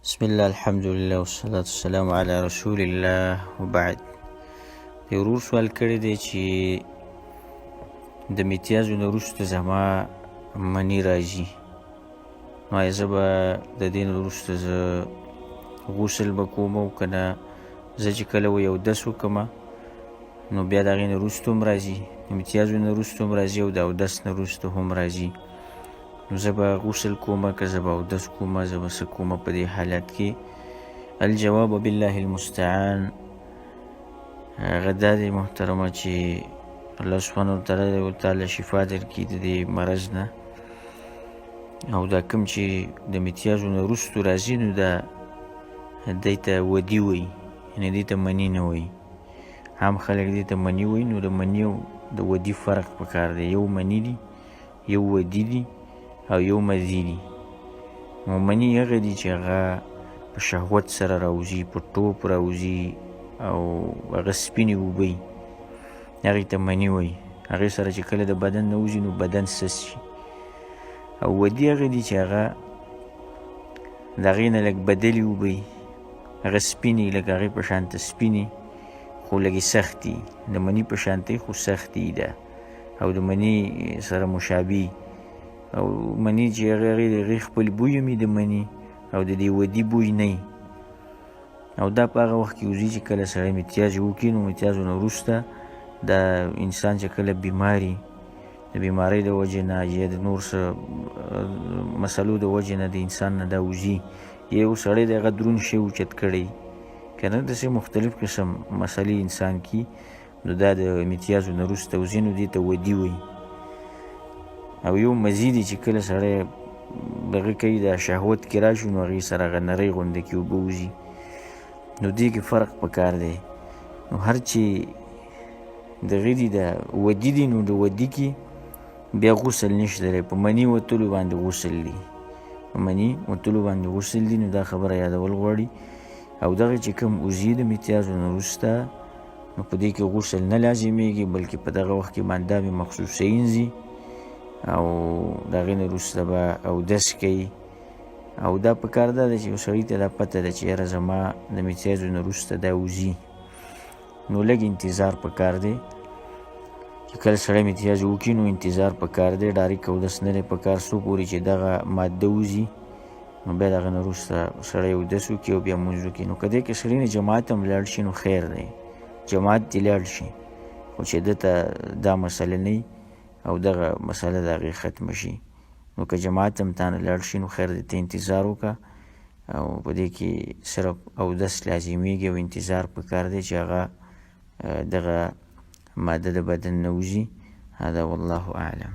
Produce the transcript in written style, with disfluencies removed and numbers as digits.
بسم الله، الحمد لله، والصلاة والسلام علی رسول الله، وبعد. د ورور سوال کړی دی چې د میتیازو نه وروسته زما مني راځي، نو آیا زه به د دې نه وروسته زه غسل به کوم او که نه؟ زه چې کله و اودس وکړم نو بیا د هغې نه وروسته هم راځي، د میتیازو نه وروسته هم راځي او د اودس نه وروسته هم راځي، نو زه به غسل کوم که زه به اودس کوم، زه به څه کوم په دې حالت کې؟ الجواب بالله المستعان، هغه دا دی محترمه چې الله سبحانه وتعالی تعالی شفا درکړي د دې مرض نه. او دا کوم چې د میتیازو نه وروسته راځي نو دا دی ته ودي وایي، یعنې دې ته مني نه وایي. عام خلک دې ته مني وایي، نو د مني او د ودي فرق پکار دی. یو مني دي، یو ودي دي او یو مزي دي. نو مني هغه دي چې هغه په شهوت سره راوځي، په ټوپ راوځي او هغه سپینې اوبه وي، هغې ته مني وایي. هغې سره چې کله د بدن نه وځي نو بدن سست شي. او ودي هغه دي چې هغه د هغې نه لږ بدلې اوبه وي، هغه سپینې، لکه هغې په شان ته سپینې خو لږې سختې، د مني په شان ته خو سختې ده او د مني سره مشابه. او مني چې هغه د هغې خپل بوی هم د مني او د دې ودي بوی نه وي. او دا په هغه وخت کې وځي چې کله سړی میتیاز وکړي، نو میتیازو نه وروسته دا انسان چې کله بیماري، د بیمارۍ د وجې نه یا د نور څه مسلو د وجې نه د انسان نه دا وځي، یو سړی د هغه درون شی اوچت کړی که نه، داسې مختلف قسم مسلې انسان کی، نو دا د میتیازو نه وروسته وځي، نو دې ته ودي وایي. او یو مزي دی چې کله سړی دغه کوي، د شهوت کې راشي نو هغې سره هغه نرۍ غوندې کې اوبه وځي، نو دې کې فرق پکار دی. نو هر چې دغه دي د ودي دي، نو د ودي کې بیا غسل نشته دی، په مني وتلو باندې غسل دی، په مني وتلو باندې غسل دی. نو دا خبره یادول غواړي. او دغه چې کوم وځي د میتیازو نه وروسته، نو په دې کې غسل نه لازمیږي، بلکې په دغه وخت کې باندې دا به مخصوصه ینځي او د هغې نه وروسته به اودس کوي. او دا په کار دا ده چې یو سړي ته دا پته ده چې یاره زما د میتیازو نه وروسته دا وځي، نو لږ انتظار په کار دی چې کله سړی میتیاز وکړي نو انتظار په کار دی، ډایرک اودس نه دی په کار، څو پورې چې دغه ماده وځي نو بیا د هغه نه وروسته سړی اودس وکړي او بیا لمونځ وکړي. نو که دې کې سړي نه جماعت هم لاړ شي نو خیر دی، جماعت دې لاړ شي، خو چې ده ته دا مسله نه وي او دغه مسله د هغې ختمه شي، نو که جماعت هم تا نه لاړ شي نو خیر دی، ته انتظار وکړه. او په دې کې صرف اودس لازمیږي او انتظار پکار دی چې هغه دغه ماده د بدن نه وځي. هذا والله اعلم.